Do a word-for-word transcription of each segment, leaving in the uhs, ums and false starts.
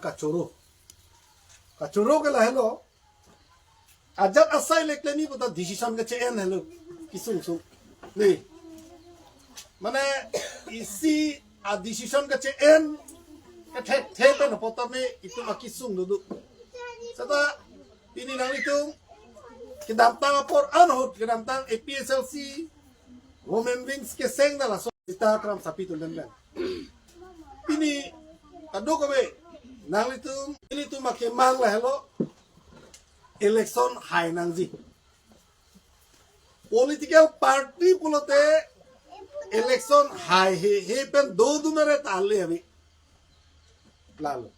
Kachoro. Kachoro ke lahelo. Ajat asai le klem-i puta decision keche-en helo. Kesung sung. Ni. Mane isi a decision keche-en kethekthe pen apot tame itum akesung dodo. Seta pini nanglitum kedamtang apor ahut kedamtang A P H L C women wings keseng da laso sita kram sapi tulen ben. Pini kadokave nanglitum, nanglitum akemang lahelo election hai nangji. Political party pulote election hai hehe pen dodun are ta ale ave. Lalo.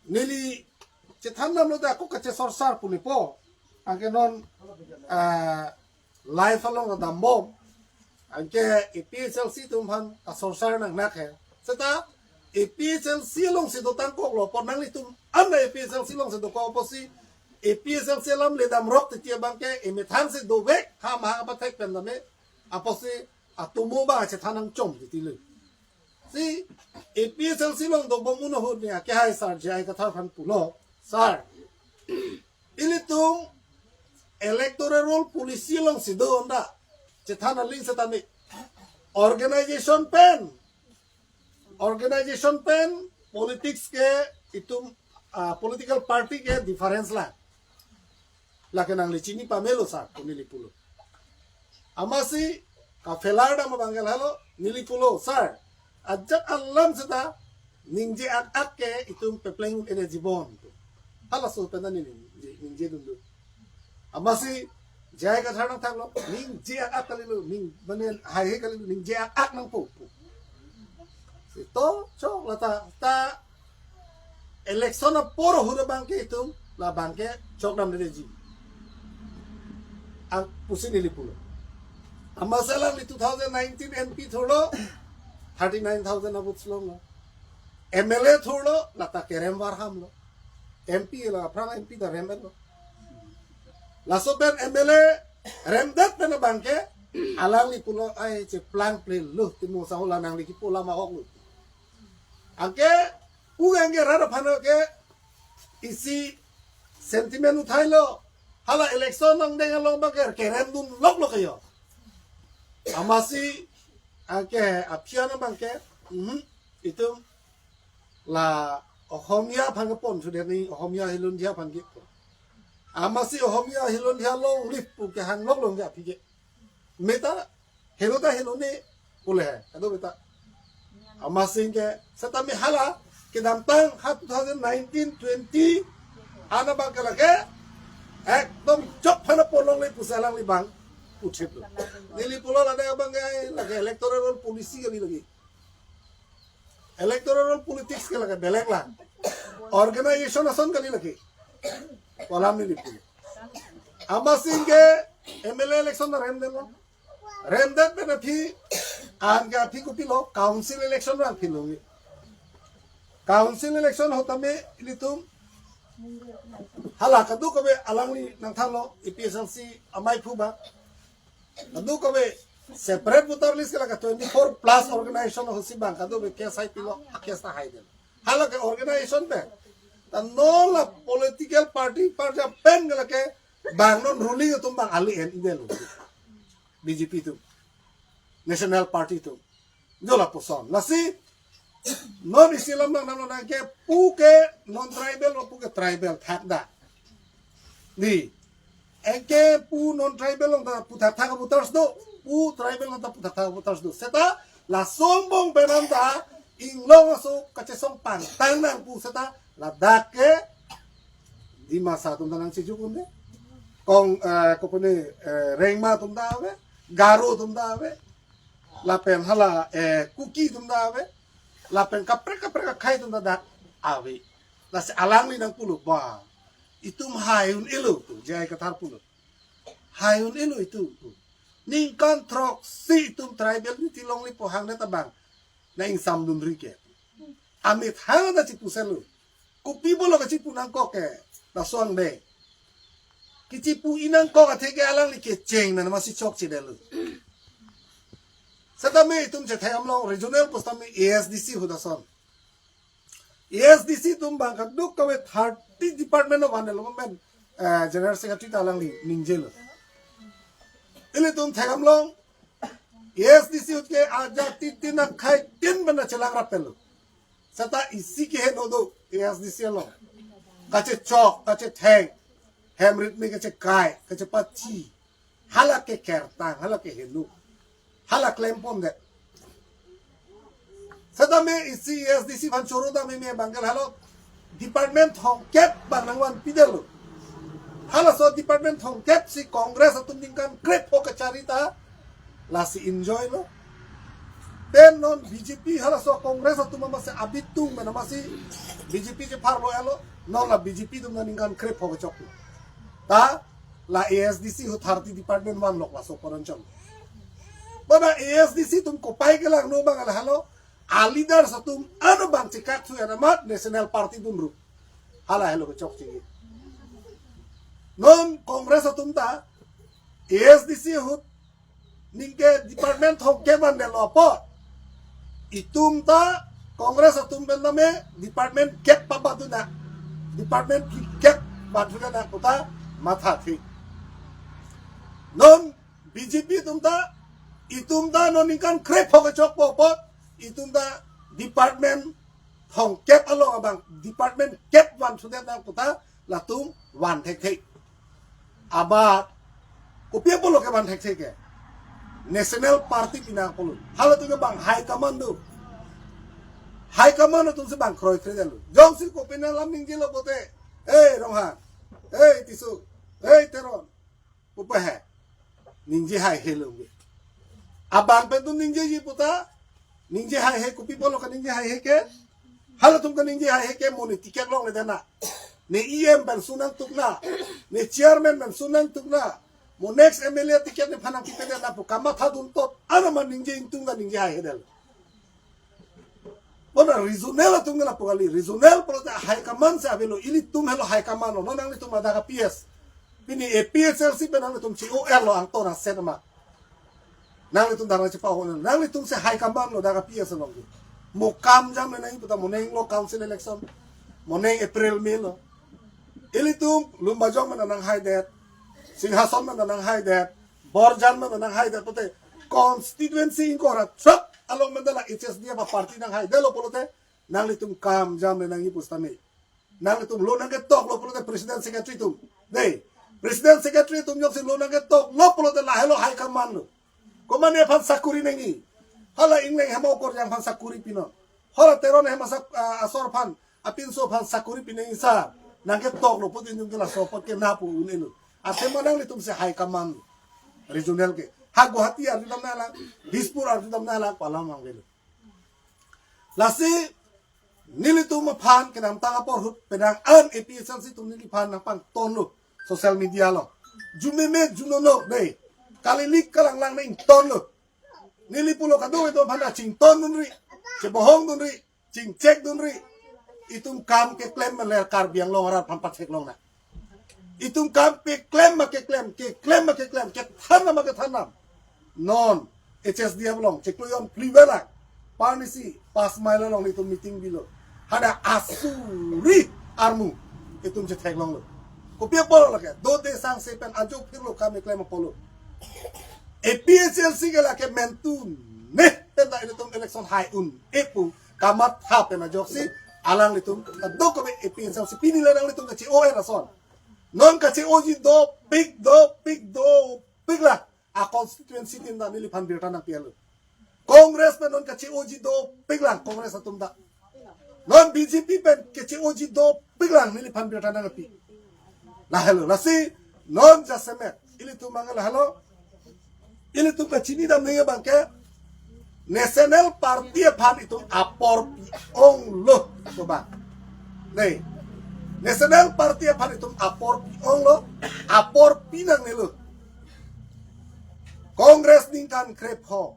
Neli chethan damlo ta ako kachesorsar pu nepo. Anke non ah, live along dambom. Anke A P H L C atum aphan kasorsar nangnak he. Seta A P H L C alongsi dotangkoklo apot nanglitum anda A P H L C alongsi dokok apotsi A P H L C alam ledamrok titi abangke emethangsi dovek ha maha apathek pen tame apotsi atomo ba chethan nangchom titi le. Si A P H L C along dobom un ahut ni ake hai sir J I Kathar aphan pulo. Sir, ilitum electoral roll policy alongsi do unda. Chethan aling setame. Organization pen. Organization pen politics ke itum ah, political party ke difference la. Lake nangli chini pamelo sir, pu neli pulo. Amatsi ka failure dam abang ke lahelo, neli pulo, sir. Ajat alam seta ningje ak-ak ke itum pepleng energy bond. Halaso pen ta neli ningje, ningje dundu. Amatsi J I Kathar nangthaklo, ningje ak-ak kalilo, ning, mane haihe kalilo, ningje ak-ak nangpo pu. Seta chok lata, ta election apor ahut abangke itum, labangke chokdamdeji. Ang pusi neli pulo. Amatsi alangli two thousand nineteen M P thurlo, thirty-nine thousand a votes longlo. M L A thurlo, lata kerem varhamlo. M P la aphrang M P ta rem-etlo. Laso pen M L A remdet pen abangke, alangli pulo ai cheplang plelo, timo sahula nangli kipu lama oklo. Anke, pu anke rat aphan ke, isi sentiment uthailo, hala election nangdeng along abangke, kerem dunloklo kayo. Amatsi, anke, aphi an abangke, mhm, itum, la Ohomia aphan kepon sudah ni Ohomia hilun dia aphan kepon. Amatsi Ohomia hilun dia longlip pu kehang lok long dia aphi ke. Meta helo ta helo ne pule hai. Ado meta. Amatsi ke setame hala kedamtang ha two thousand nineteen twenty an abangke lake ekdom chok aphan pon longle pusi alangli bang uthip lo. Neli pulo lade abangke lake electoral roll policy kali lagi. Electoral politics ke lake belek la. Organization ason kali lake. Kolam neli pulo. Amatsi ke M L A election na remdetlo. Remdet pen aphi, anke aphi kopilo, council election na aphi longi. Council election ahut tame ilitum hala kadokave alangli nangthanlo, A P H L C amei aphu ba. Kadokave separate voter list ke lake twenty-four plus organization ahutsi bang kadokave case haipilo, a case ta haidetlo. Hala ke organization pen. Ta non la political party party pen ke lake bang non ruling atum bang ali en-edetlo. B J P atum. National Party atum. Do lapuson. Lasi non isi lam nang nang nang ke pu ke non tribal lo pu ke tribal thakda. Ni. Anke pu non tribal along ta pu thakthak voters do. Pu tribal along ta pu thakthak voters do. Seta laso angbong pen an ta inglong aso kachesong pangtang nang pu seta ladak ke Dimasa atum ta nangchejuk un de. Kong, eh, kopine, eh, Rengma atum ta ave, Garo atum ta ave, lapen hala, eh, Kuki atum ta ave, lapen kaprek kaprek akhei atum ta dak ave. Lasi alangli nangpulo ba, itum hai un-elo pu, J I Kathar pulo. Hai un-elo itum pu. Ningkan throksi itum tribal unity longle pu hangdet abang. Na ingsam dunri ke. Amethang ta chipuselo. Kopi pulo kachipu nangkok ke. Lason de. Kachipu-i nangkok athe ke alangli kecheng na masi chokchedetlo. Setame itum chethai amlong regional pusitame A S D C ahut ason. A S D C atum abang kadokave thirty department avan lo men, eh, General Secretary ta alangli ningjelo. Ilitum thekdamlong, A S D C ahut ke ajatitin akhei tin pen chelang rapetlo. Seta isi keheno do A S D C along. Kachechok, kachetheng, hem rit me kachekai, kachepachi. Hala ke kertang, hala keheno. Hala klempon det. Setame isi A S D C aphan choro dam me abang ke lahelo department thomkep abang nangvanpidetlo. Halaso department thomkep si Congress atum ningkan krepho kachari ta lasi enjoy lo. Pen non B J P halaso Congress atum amatsi abitung men amatsi B J P cheparlo elo, non la B J P atum ningkan krepho kechoklo. Ta la A S D C ahut thirty department vanlok laso poronchon. Bana A S D C atum kopai kelangno abang lahelo, a leaders atum ano abang chekak thuya amat National Party atum ru. Hala helo kechokche. Non Congress atum ta A S D C ahut ningke department thomkep vandetlo apot, itum ta Congress atum pen tame department kep pabaduna, department kep baduna puta mathathe. Non B J P atum ta, itum ta non ningkan krepho kechokpo apot, itum ta department thomkep along abang department kep vanthudet nang puta latum van thekthe. Amat kopi apotlo kevan thekthe ke? National Party pinang apotlo. Halatum ke abang high command do. High command atum si abang kroikredetlo. Jongsi kopi nanglam ningjelo pulote, "Ei Ronghang, ei Tisso, ei Teron," pupe he. Ningje haihelo. Abang pen atum ningjeji puta, ningje haihe, kopi apotlo kaningje haihe ke? Halatum kaningje haihe ke mo ne ticket longledetna, ne E M pen sunang tukna, ne chairman pen sunang tukna, mo next M L A ticket nephan nangpipedet na pu kamathadun tot, ano man ningje ingtung ta ningje haihedetlo. Bona regional atum ke lapu kali, regional pulote high command si avelo, ilitum helo high command lo, non nanglitum adak a P S. Pini A P H L C pen nanglitum C O L lo angton aset ma. Nanglitum dang chepa-o, nanglitum si high command lo dak a P S along ke. Mo kam jamle nangji puta mo neng lo council election, mo neng April May lo. Ilitum Lumbajong men nanghaidet, Singhason men nanghaidet, Borjan men nanghaidet pulote constituency ingkoi ra throk along men la H S D F aparty nanghaidetlo pulote nanglitum kam jamle nangji pusitame. Nanglitum lo nangketoklo pulote president secretary atum. Dei, president secretary atum jongsi lo nangketoklo pulote lahelo high command lo. Komat nephan sakuri nangji? Hala Engleng Hemao Korjang aphan sakuri pinon? Hala Teron Hemao sak-, ah, asor aphan, apinso aphan sakuri pi nangji sa? Nangketoklo putin jong ke laso apot ke na pu un-elo. Athema nanglitum si high command regional ke. Ha Guwahati arjudam nanglang, Dispur arjudam nanglang, pu alam vangvelo. Lasi nelitum aphan kedamtang apor ahut penang an A P H L C atum neliphan nangpangtonlo social media along. Jumeme junono dei. Kalilik kalanglang nangtonlo. Neli pulo kadokave atum aphan chingtondunri, chebohongdunri, chingchekdunri. Itum kam keklem meler Karbi Anglong arat aphan patheklong nang. Itum kam keklem ma keklem, keklem ma keklem, kethan ma kethan. Non H S D F along chiklo jon phli ave lang. Parnisi pas mile along itum meeting bilo. Hadak asuri armu itum chetheklonglo. Kopi apotlo ke? Dode sangse pen ajo phirlo kam keklem apotlo. A P H L C ke lake mentu ne pen ta itum election hai un-e pu kamatha pen ajoksi alanglitum kadokave A P H L C pini le alanglitum kache-o-er ason. Non kache-oji dopik, dopik, dopik la. A constituency tin ta neliphan birta nangpilo. Congress pen non kache-oji dopik lang Congress atum ta. Non B J P pen kache-oji dopik lang neliphan birta nangpi. Lahelo, lasi non jasemet ilitum abang lahelo. Ilitum kachinidam nangji abang ke National Party aphan itum apor pi-onglo to abang. Dei. National Party aphan itum apor pi-onglo, apor pi nangnelo. Congress ningkan krepho.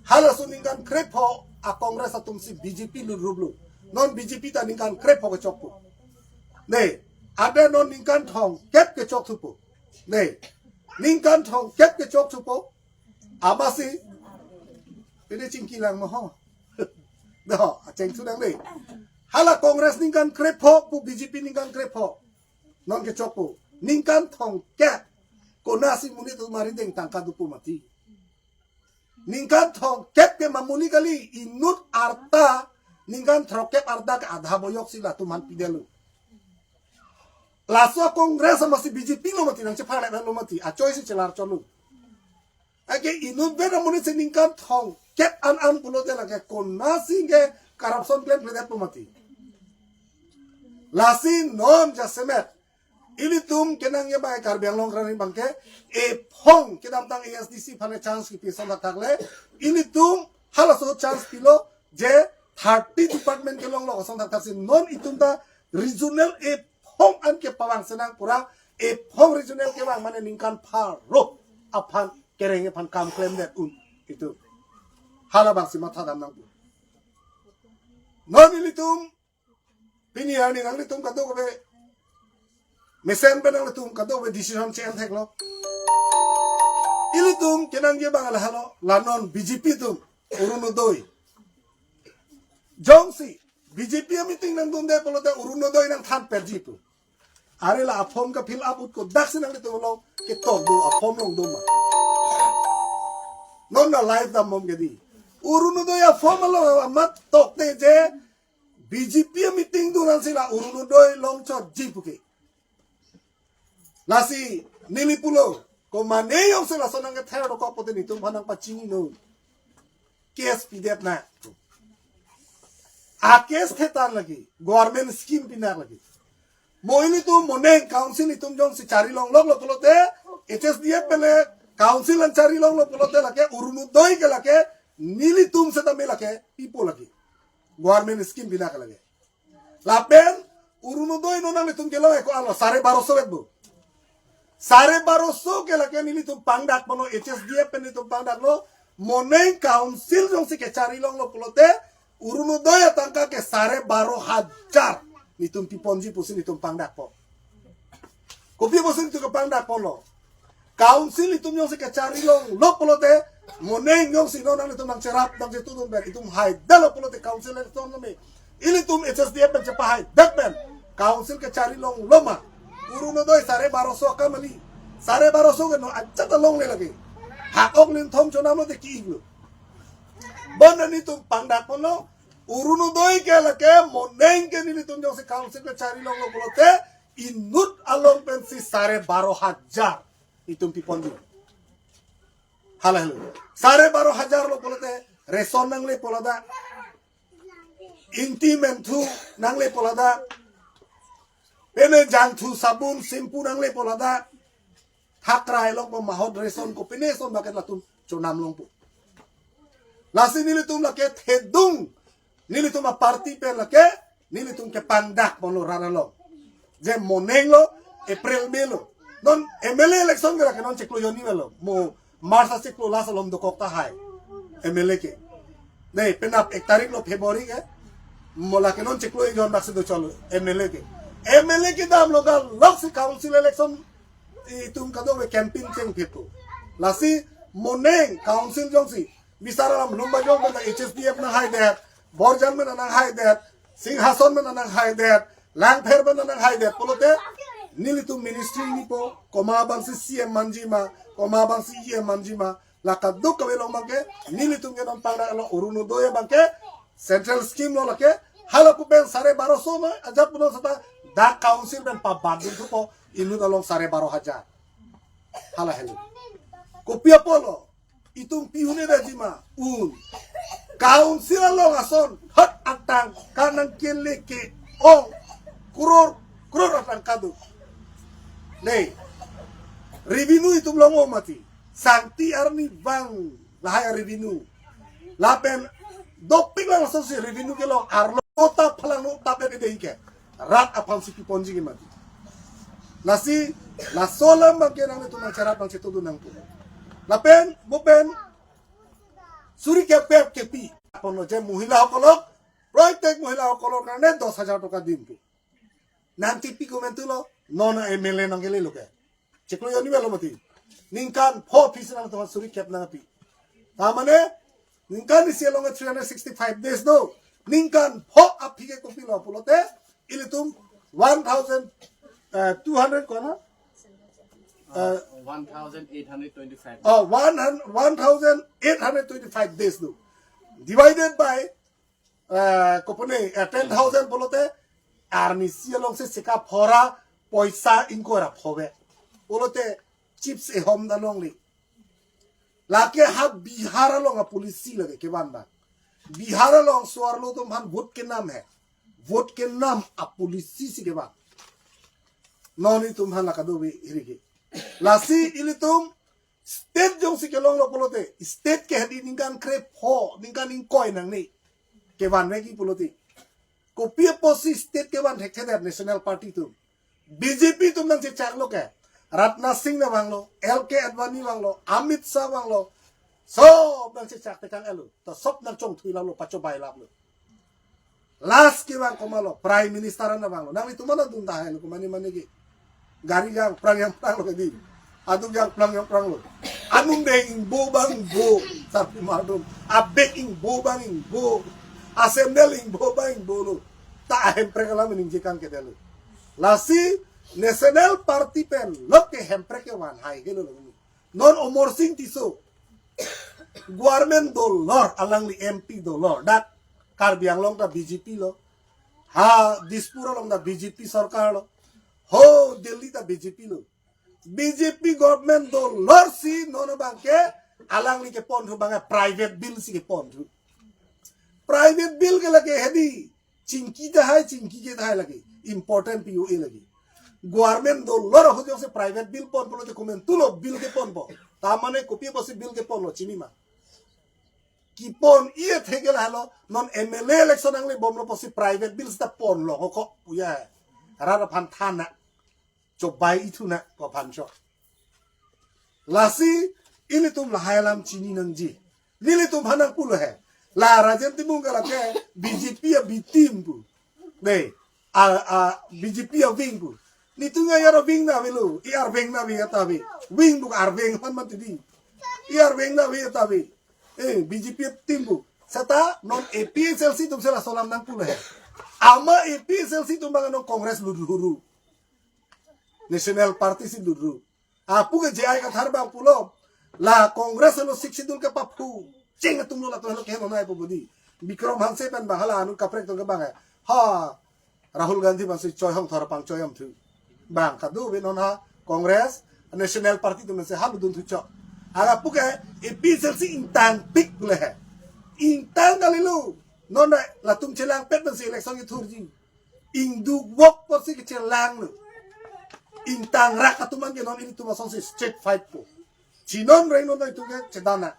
Halaso ningkan krepho a Congress atum si B J P luruplo. Non B J P ta ningkan krepho kechokpo. Dei, ada non ningkan thomkep kechok thupo. Dei, ningkan thomkep kechok thupo. Amatsi, pini chingki lang mo ho. Do, acheng sudang dei. Hala Congress ningkan krepho pu B J P ningkan krepho. Non kechokpo. Ningkan thomkep. Konatsi monit atum arideng tangka dopo mati. Ningkan thomkep ke mamuni kali, inut arta ningkan throkkep arta ke adha boyok si latum aphan pidetlo. Laso Congress amatsi B J P lo mati, nangchepharlek lo mati, achoi si chelar cholo. Ake inut pen amonit si ningkan thomkep an an pulote lake konatsi ke corruption klemkledetpo mati. Lasi non jasemet ilitum kenangji abang Karbi Anglong kran abangke ephong kedamtang A S D C aphan chance kipi ason thakthak le, ilitum halaso chance pilo je thirty department kelonglo ason thakthak si non itum ta regional ephong an kepavang senang pura ephong regional kevang mane ningkan pharo aphan kereng aphan kam klemdet un itum. Halabangsi mathadam nangpo. Non ilitum pini arni nanglitum kadokave mesen pen nanglitum kadokave decision che-en theklo. Ilitum kenangji abang lahelo, la non B J P atum Orunodoi. Jongsi B J P ameeting nangdunde pulote Orunodoi nangthan perji pu. Are la aform ka-fill up ut kodaksi nanglitum along ketok do, aform along do ma. Non la live dambom ke dei. Orunodoi aform along amat tokte je B J P ameeting dunsi la Orunodoi longchotji puke. Lasi neli pulo, komane jongsi lason nangkether dokok pulote netum aphan nangpachininon. Case pidet nang. A case thetan lagi, government scheme pinak lagi. Mo ilitum moning council itum jongsi chari longloklo pulote, H S D F pen le council an chari longlo pulote lake Orunodoi ke lake nelitum setame lake pipo lagi. Government scheme pinak lagi. Lapen Orunodoi non nanglitum kelong eko alo sare baroso vet bo. Sare baroso ke lake nelitum pangdak bono, H S D F pen nelitum pangdaklo, moning council jongsi kechari longlo pulote Orunodoi atangka ke sare baro hajar netum piponji pusi netum pangdakpo. Kopi pusi netum kepangdakponlo? Council itum jongsi kechari longlo pulote, moning jongsi non nanglitum nangcherap nangchetudun pen itum haidetlo pulote council election name. Ilitum H S D F pen chepahaidet pen council kechari longlo ma? Orunodoi sare baroso akam kali. Sare baroso ke non ajat alongle lagi. Hak ok linthom chonamlote ki-iklo. Bonta netum pangdakponlo, Orunodoi ke lake moning ke nelitum jongsi council kechari longlo pulote inut along pensi sare baro hajar itum piponji. Hala helo. Sare baro hajar lo pulote ration nangle po ladak. Ingti menthu nangle po ladak. Pene jangthu sabun shampoo nangle po ladak. Thakrai longpo, mahot ration kopine son bangke latum chonam longpo. Lasi nelitum lake thedung, nelitum aparty pen lake nelitum kepangdakponlo rat along. Je moning lo, April May lo. Non M L A election ke lake non chiklo jonni avelo. Mo March achiklo last alom dokok tahai M L A ke. Dei, penap ek tarik lo February ke. Mo lake non chiklo ejon baksi dochotlo M L A ke. M L A kedamlo ga loksi council election itum kadokave campaign chengphitpo. Lasi moning council jongsi bisar alam Lumbajong pen H S D F nanghaidet, Borjan pen nanghaidet, Singhason pen nanghaidet, Langpher pen nanghaidet pulote nelitum ministry nipo, komat abangsi C M manji ma, komat abangsi E M manji ma, la kadokave along bangke nelitum ke non pangdaklo, Orunodoi bangke central scheme lo lake. Hala pu pen sare baroso ma ajat punon seta dak council pen pabandun thupo inut along sare baro hajar. Hala helo. Kopi apotlo? Itum pi-un-edetji ma? Un. Council along ason thot atangka nangkele ke-ong, crore crore atangka do. Dei, revenue itum long-o mati. Sangti arni vang lahai revenue. Lapen dopik lang asonsi revenue kelong, arlo ta phalangno ta pen edei ke rat aphansi piponji ke mati. Lasi laso alam bangke nanglitum nangcherap nangchetudun nangpo. Lapen mo pen suri kep kep kepi ponlo je mohila hokolok, proitek mohila hokolok karne dos hajar toka dim pu. Nangkepi komentulo, non M L A nangkele lo ke. Chiklo jonni avelo mati. Ningkan pho phisi nangtum suri kep nangpi. Ta mane ningkan isi along three hundred sixty-five days do. ningkan pho aphi ke kopilo pulote, ilitum one thousand, eh, two hundred ko na? Uh, one thousand eight hundred twenty-five. Oh, one hundred, one thousand eight hundred twenty-five days do. Divided by, uh, kopone, uh, ten thousand pulote, arnisi alongsi sika phora poisa ingkoi ra phove. Pulote, chips ehom da longli. Lake ha Bihar along a policy lake kevan ba. Bihar along suar lo tum han vote ke nam hai. Vote ke nam a policy si kevan. Non itum han la kadokave hiri ke. Lasi ilitum state jongsi kelonglo pulote, state ke hadi ningkan krepho, ningkan ingkoi nangne. Kevan regi pulote. Kopi apotsi state kevan thekthedet National Party atum. B J P atum nangchechaklo ke. Rajnath Singh nangvanglo, L K Advani vanglo, Amit Shah vanglo. Sob nangchechak tekang elo. To sob nangchongthui laplo, pachobai laplo. Last kevang komatlo, Prime Minister nangvanglo. Nanglitum mana dun tahai lo, komane mane ke. Gari jangprang jangprang lo ke di. Aduk jangprang jangprang lo. Anung deng ingbo bang ingbo. Sarpi madum. Abeg ingbo bang ingbo. Asendel ingbo bang ingbo lo. Ta ahemprek alam ningje kan ke delo. Lasi National Party pen lo ke hemprek kevan hai ke lo lo. Non Amarsing Tisso. Government dolor, alangli M P dolor. Dak Karbi Anglong ta B J P lo. Ha Dispur along ta B J P sorkar lo. Ho Delhi ta B J P lo. B J P government dolor si non abangke alangli keponthu abangke private bill si keponthu. Private bill ke lake hedi. Chingki tahai, chingki ke tahai lake. Important P O A lake. Government dolor ahut jongsi private bill pon pulote komantulo bill keponpo. Ta mane kopi apotsi bill keponlo chinima. Kepon-i athe ke lahelo, non M L A election nanglebomlo apotsi private bill seta ponlo koko puya. Rat aphan than na. Chobai-i thu na ko aphan cho. Lasi ilitum lahai alam chini nangji. Nelitum aphan nangpulo he. La Rajen Timung ke lake B J P a B team pu. Dei, a, a, B J P a wing pu. Nelitum ya yar wing na avelo, i arveng na ave ta ave. Wing pu arveng aphan mati di. I arveng na ave ta ave. Eh, B J P a team pu. Seta non A P H L C atum si laso alam nangpulo he. Ama A P H L C atum abang non Congress luthu ru. National Party si luthu. Apu ke J I Kathar abang pulo. La Congress lo Sixth Schedule kepaphu. Cheng atum lo latum lo keheno nai pu budi. Bikram Hanse pen abang hala anut kaprek atum ke abang hai. Ha. Rahul Gandhi abangsi choi hong thor pang choi am thu. Abang kadokave non ha Congress, National Party atum si ha lutdun thu chok. Aga pu ke A P H L C ingtangpik le he. Ingtang kali lo. Non latum chelangpet abangsi election kethurji. Ingduk vok apotsi kechelanglo. Ingtangrak atum an ke non ilitum asonsi street fight po. Chinon reng non itum ke chedan na.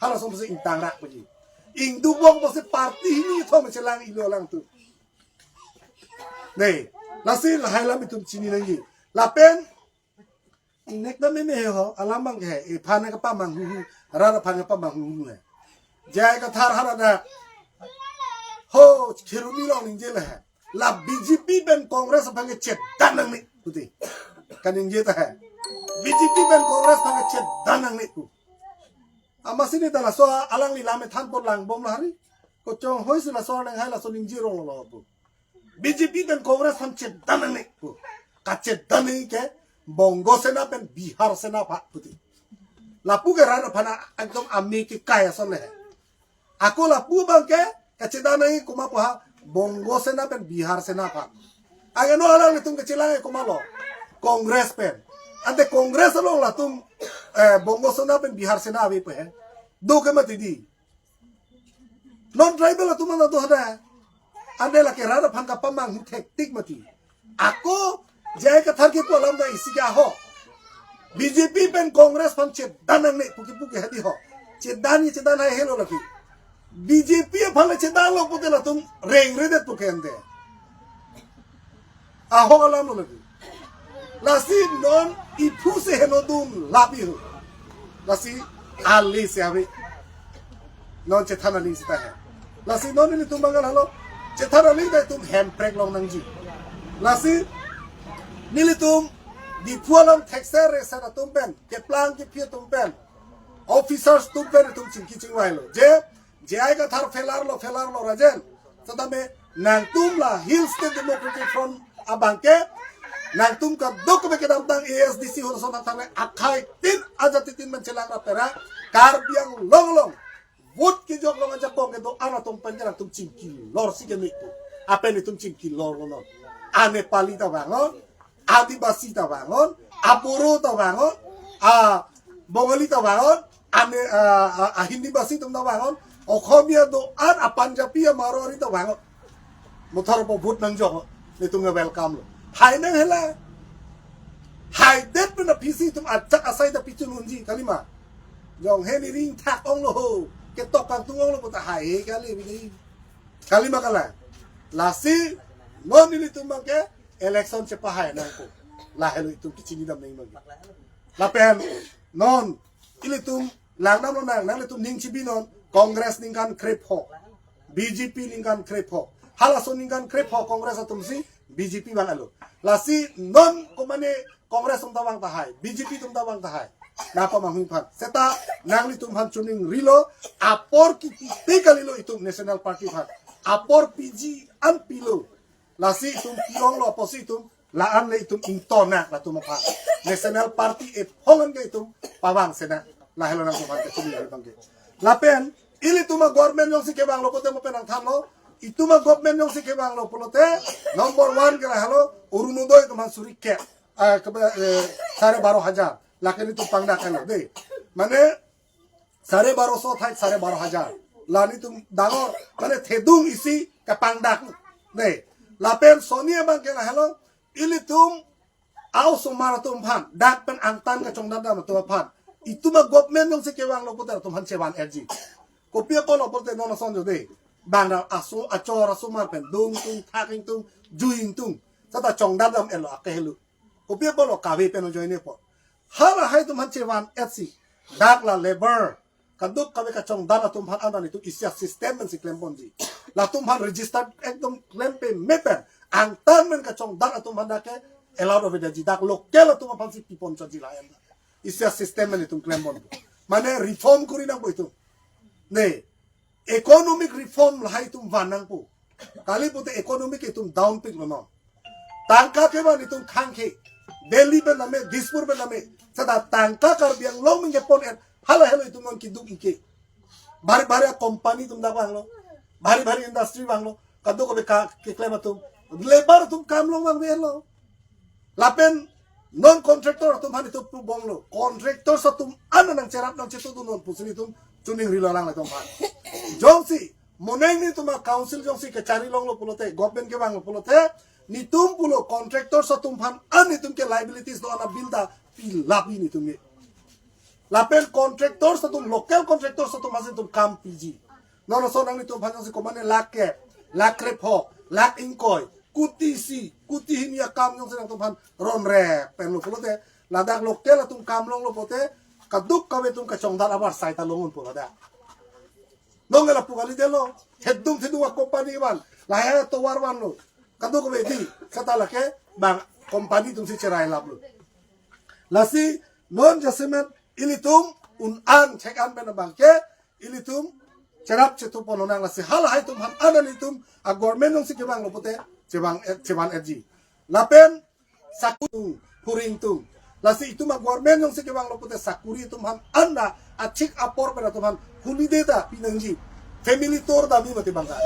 Hala asonsi ingtangrak poji. Ingduk vok apotsi party hini ithom chelang ilo lang tu. Dei, lasi lahai alam itum chini nangji. Lapen ingnek ta meme he ho, alam abang ke, iphan kapamanghu hu, rat aphan kapamanghu hu he. J I Kathar haladak. Ho, Kheroni along ningje le he. La B J P pen Congress aphan ke chedan nangne, puti. Kaningje ta he. B J P pen Congress aphan ke chedan nangne pu. Amatsi neta laso alangli lam ethan apot langbom lahari. Kochonghoi si laso nanghai laso ningje rong lo pu. B J P pen Congress aphan chedan nangne pu. Kachedan nangji ke Bongo Sena pen Bihar Sena aphan puti. Lapu ke rat aphan ekdom ame kekai ason le he. Ako lapu abang ke kachedan nangji komat pu ha Bongo Sena pen Bihar Sena aphan. Anke non alanglitum kachelang komatlo. Congress pen. Ante Congress along latum, eh, Bongo Sena pen Bihar Sena ave pu he. Do ke mati di. Non tribal atum an do hadak. Ante lake rat aphan kapamanghu thektik mati. Ako J I Kathar kepu alam ta isi ke ho. B J P pen Congress aphan chedan nangne puki puki hadi ho. Chedan ni chedan hai helo lake. B J P aphan le chedan lo pute latum rengredet pu ke ante. Ahok alam lo lake. Lasi non iphu si heno dun lapi ho. Lasi ale si ave. Non chethan aling seta he. Lasi non nelitum abang halo. Chethan aling ta itum hemprek long nangji. Lasi nelitum Diphu along thekser resen atum pen, keplang kephi atum pen, officers atum pen itum chingki chingvai lo. Je, J I Kathar failure lo, failure lo Rajen. Setame nangtum la Hill State Democratic Front abang ke, nangtum kadokave kedamtang A S D C holoson athang le akhai tin ajatitin men chelang rapera Karbi Anglong along vote kejok along ajakong kedo-an atum pen ke nangtum chingki lor si keme pu. Apen itum chingki lor lo non. A Nepali ta vangnon, Adivasi ta vangnon, a Boro ta vangnon, a Bongali ta vangnon, a Ne-, a, a, a Hindi basi atum ta vangnon, Okhomia do-an, a Punjabi, a Marwari ta vangnon. Mothor po vote nangjok, netum nge welcome lo. Hai nang hela. Hai det pen a P C atum achak asai ta pichun unji kalima. Jong he ni ring thak ong lo ho. Ketok kangtung ong lo puta hai he kali bini. Kalima kala. Lasi non ilitum abang ke election chepahai nangpo. Lahelo itum kechinidam nang abang ke. Lapen non ilitum langdam lonang, nanglitum ning chibi non, Congress ningkan krepho, B J P ningkan krepho. Halaso ningkan krepho Congress atum si B J P vanglo. Lasi non komane Congress atum ta vang tahai, B J P atum ta vang tahai. Napa manghung phan. Seta nanglitum phan chuning rilo, apor kipi kalilo itum National Party phan. Apor P G an pilo. Lasi itum pi-ong lo apotsi itum la-an le itum ingtona latum aphan. National Party ephong an ke itum pavang sena. Lahelo nangtum aphan kechini abang ke. Lapen ilitum a government jongsi kevanglo pote mo pen nangthanlo. Itum a government jongsi kevanglo pulote number one ke lahelo Orunodoi atum aphan suri ke, eh, ke, eh, sare baro hajar. Lake netum pangdak kalo de. Mane sare baroso thai sare baro hajar. La netum dangor, mane thedung isi kepangdak. Ne. Lapen soni abang ke lahelo, ilitum a-osomar atum aphan, dak pen angtan kachongdam dam atum aphan. Itum a government jongsi kevanglo pote atum aphan chevan-etji. Kopi apotlo pote non ason jo de. Bang ra aso achor asomar pen dongtung, thak ingtung, jui ingtung. Seta chongdam dam-etlo akehelo. Kopi apotlo kave pen ojoine po. Halahai atum aphan chevan-etsi. Dak la labour. Kadokave kachongdam atum aphan an netum isi a-system pensi klemponji. Latum aphan registered ekdom klem pame pen. Angtan pen kachongdam atum aphan dak ke allowed avedetji. Dak local atum aphansi pipon chotji la-an. Isi a-system pen itum klempon. Mane reform kuri nangpo itum. Ne. Economic reform lahai itum van nangpo. Kali pote economic itum down pik lo non. Tangka kevan itum khangkhe. Delhi pen name, Dispur pen name. Seta tangka Karbi Anglong pen kepon-et. Halahelo itum non kiduk ike. Bhari bhari company atum dak vanglo. Bhari bhari industry vanglo. Kadokave ka keklem atum. Labour atum kam long vangvelo. Lapen non contractor atum aphan itum pu bomlo. Contractors atum an nangcherap nangchetudun non pusi itum chuning rilo alanglitum aphan. Jongsi moning netum a-council jongsi kachari longlo pulote, government kevanglo pulote, netum pulo contractors atum aphan an netum ke liabilities do-an a-bill ta pilap netum ke. Lapen contractors atum, local contractors atum aphansi itum kam piji. Non ason nanglitum aphan jongsi komane lakh ke, lakh krepho, lakh ingkoi, kuti isi, kuti hini akam jongsi nangtum aphan ronre penlo pulote, ladak local atum kam longlo pote, kadokave atum kachongdam avarsai ta long unpo ladak. Nonke lapu kalidetlo, thedung thedung a-company van, lahai tovar vanlo. Kadokave di, seta lake bang company atumsi cherai laplo. Lasi non jasemet ilitum un-an chek-an pen abang ke ilitum cherap chetupon lonang, lasi halahai atum aphan an ilitum a-government jongsi kevanglo pote chevang-et, chevan-etji. Lapen sakuri tung, huri ingtung. Lasi itum a-government jongsi kevanglo pote sakuri atum aphan an achik apor pen atum aphan holiday ta pinangji. Family tour damji mati bangka.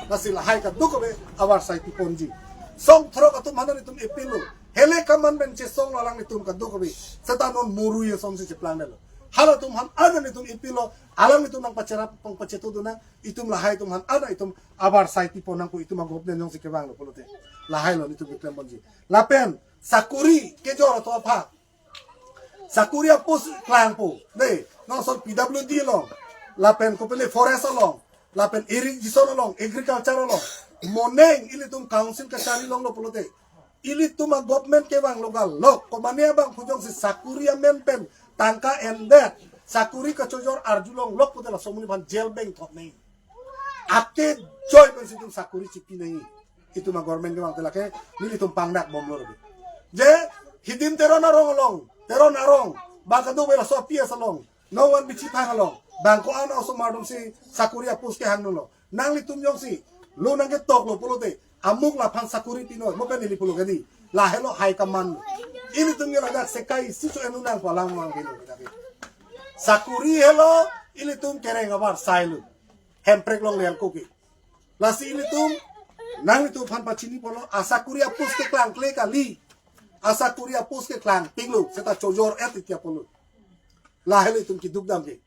Lasi lahai kadokave avarsai piponji. Song throk atum aphan itum appeal lo. Hele kaman pen chesonglo alanglitum kadokave. Seta non murui asonsi cheplangdetlo. Halatum aphan an itum appeal lo. Alanglitum nangpacherap nangpachetudun nang. Itum lahai atum aphan an itum avarsai pipon nangpo itum a-government jongsi kevanglo pulote. Lahailo netum keklemponji. Lapen sakuri kejor atum aphan. Sakuri a-post klangpo. Ne, non ason P W D along. Lapen kopile forest along. Lapen irrigation along, agriculture along. Moning ilitum council kachari longlo pulote. Ilitum a-government kevanglo galok. Komane abang pu jongsi sakuri amen pen tangka endet. Sakuri kachojor arjulong lok pulote laso amonit aphan jail bengthok nangji. Ake joy pensi itum sakuri chipi nangji. Itum a-government kevang te lake nelitum pangdak bomlo lake. Je Hidim Teron arong along, Teron arong, bang kadokave laso P S along, Nongwan Bichiphang along, bang ko-an osomar atumsi sakuri a-post kehangdunlo. Nanglitum jongsi Lo nangketok lo pulote, amuk laphan sakuri pinon, mo pen neli pulo kedi. Lahelo high command. Ilitum ke ladak sekai siso enu nang palang mang pilo kita ke. Sakuri helo, ilitum kereng abar sai lo. Hemprek longle ako ke. Lasi ilitum, nanglitum aphan pachini pulo, asakuri a-post ke klangkle kali. Asakuri a-post ke klangpik lo, seta chojor et iti apotlo. Lahelo itum keduk dam ke.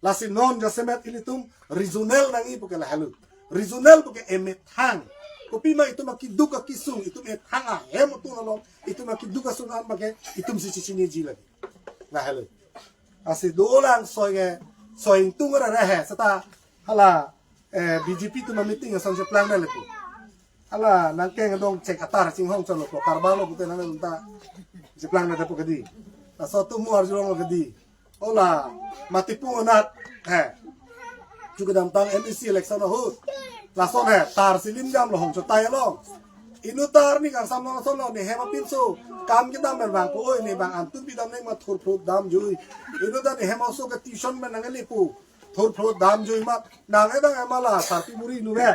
Lasi non jasemet ilitum regional nangji puke lahelo. Regional puke emethang. Kopima itum akeduk akesung, itum ethang ahem atum along, itum akeduk asung an puke, itum si chichiniji lagi. Lahelo. Lasi dolang soi ke, soi tung re he, seta hala, eh, B J P atum a-meeting asong cheplang na lepo. Hala nangkeng adong chek atar chinghong chalo ko karbalo pute nang ta cheplang na depo kedi. Laso atum mu arjulong lo kedi. Ola, matipung anat, he. Chu kedamtang M A C election ahut. Lason he, tar si lim jam lo hong chotai along. Inut ta arni kangsam lo lason lo, ne hem apinso. Kam kedam pen bang ko oi, ne bang antum pidam ne ma thurphut damjui. Inut ta ne hem aso ke tuition pen nangkelepo. Thurphut damjui ma, nang edang ema la, sarpi muri nu ve.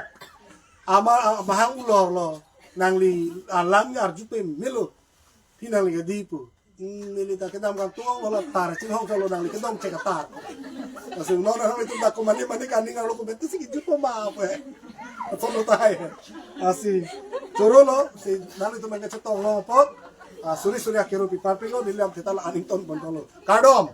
Ama, a-, mahang ulor lo. Nangli alam ya arju pemelo. Phi nangli kedi pu. Hmm, neli ta kedam kangtung lo la tar chinghong chalo nangli kedam chek atar. Lasi non nang itum ta komani mani kaning lo komentu si kejut po ma pu he. Phone lo tahai. Lasi choro lo, si nanglitum ke chetong lo apot. Ah, suri suri akero pi parpik lo, neli lam theta la aning ton pon lo. Kardom.